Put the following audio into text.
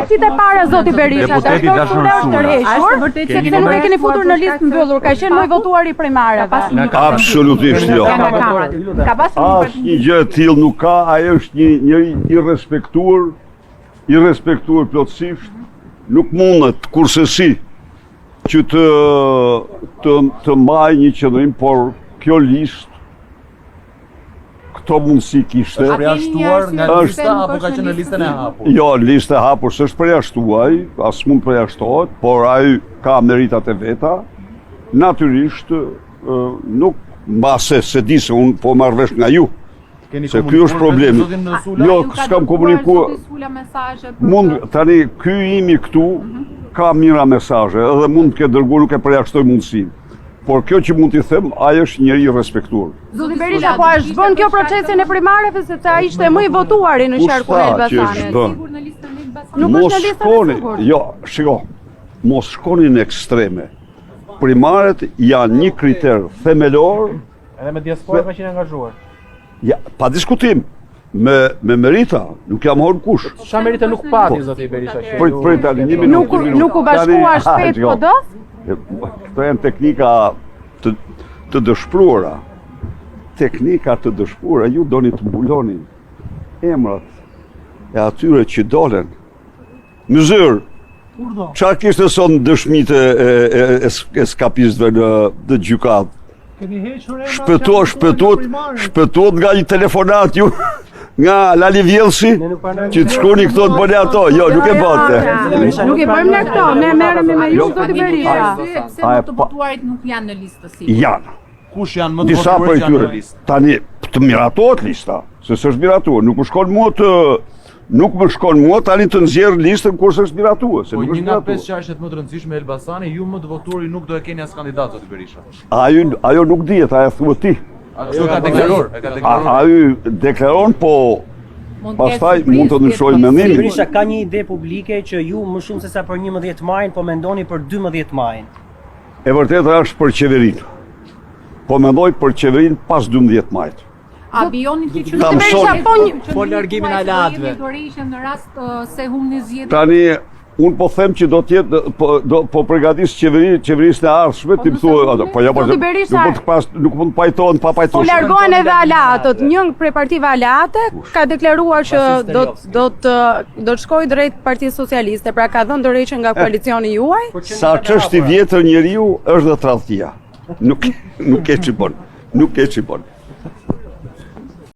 Parisit e para zoti Berisha, Deputeti Dashnor Dashnor Sula është Sula. tërhequr, vërtet sepse nuk e keni futur në listë mbyllur, ka qenë më i votuari i primareve. Absolutisht jo. Nga kamerat. Ka pasur një Asnjë gjë e tillë nuk ka, ai është një njeri i respektuar, i respektuar plotësisht, nuk mundet kursesi që të të të mbajë një qëndrim, por kjo listë këto mundësi kishte. Është përjashtuar nga Është- lista apo ka qenë në listën e hapur? Jo, listë e hapur s'është përjashtuar ai, as mund përjashtohet, por ai ka meritat e veta. Natyrisht ë, nuk mbase se di se unë po marr vesh nga ju. Keni Se ky është komunikuar problemi. me zotin Sula? Jo, Ju ka s'kam dërguar komunikuar. zoti Sula mesazhe për Mund të- tani ky imi këtu ka mira mesazhe, edhe mund të ketë dërguar, nuk e përjashtoj mundësinë. Por kjo që mund t'i them, ai është njeri i respektuar. Zoti Berisha, po a është bën kjo procesin e primareve sepse ai ishte më i votuari në Kush qarkun e tha që është Elbasanit. bën? Sigur në listën e Elbasanit. Nuk është Mos në listën e shkoni, sigurt. jo, shiko, mos shkoni në ekstreme. Primaret janë një kriter themelor, Edhe me diaspora ka qenë angazhuar. ja, pa diskutim, me, me merita, nuk jam horn kush. Sa merite nuk pati zoti Berisha që Prit, ju- prit, tani, një minutë, Nuk një minutë. nuk u bashkua Tani, shpejt shiko, PD-s? Këto janë teknika të, të dëshpruara. Teknika të dëshpruara, ju doni të mbuloni emrat e atyre që dolen. Në zyrë, çfarë kishte sot në dëshmitë e, e, e, e skapistëve në, në gjykatë? Keni hequr emrat Shpëtuat, shpëtuat, shpëtuat nga një telefonat ju nga Lali Vjellsi që të shkoni këto të bëni ato. Jo, nuk e bënte. Nuk i bëjmë ne këto, ne merremi me ju Jo. zoti Një Berisha. arsye pse A e më të pa- votuarit nuk janë në listë të sigurt. Janë. Kush janë më të Disa votuarit prej që janë në tyre. listë? Tani të miratohet lista, se s'është miratuar, nuk më shkon mua të nuk më shkon mua tani të nxjerr listën kur s'është miratuar, se Po nuk një është nga miratuar. pesë qarqet më të rëndësishme Elbasani, ju më të votuari nuk do e keni as kandidat zoti Berisha. Ajo ajo nuk dihet, ajo thua ti. A kështu ka deklaruar, e ka A, deklaruar. ajo deklaron, po Mund të ketë pastaj surprizë, mund të ndryshojë ketë mendimin. Berisha ka një ide publike që ju më shumë se sa për 11 majin, po mendoni për 12 majin. E vërteta është për qeverinë. Po mendoj për qeverinë pas 12 majit. A vijoni ti që Ta Zoti Berisha, mësoni. po një Po largimin e aleatëve. Dorëheqjen në rast ë, se humni zgjedhjet. Tani unë po them që do të jetë po do po përgatis qeveri qeverisë e ardhshme ti më nëse thua humni- ato, po jo po Zoti nuk Berisha- mund të pas nuk mund të pajtohen pa Po pajtueshme. largohen edhe aleatët. Një prej partive aleate ka deklaruar që do do të do të shkojë drejt Partisë Socialiste, pra ka dhënë dorëheqjen nga koalicioni juaj. Sa ç'është i vjetër njeriu është dhe tradhtia. Nuk nuk e ç'i bën. Nuk e ç'i bën.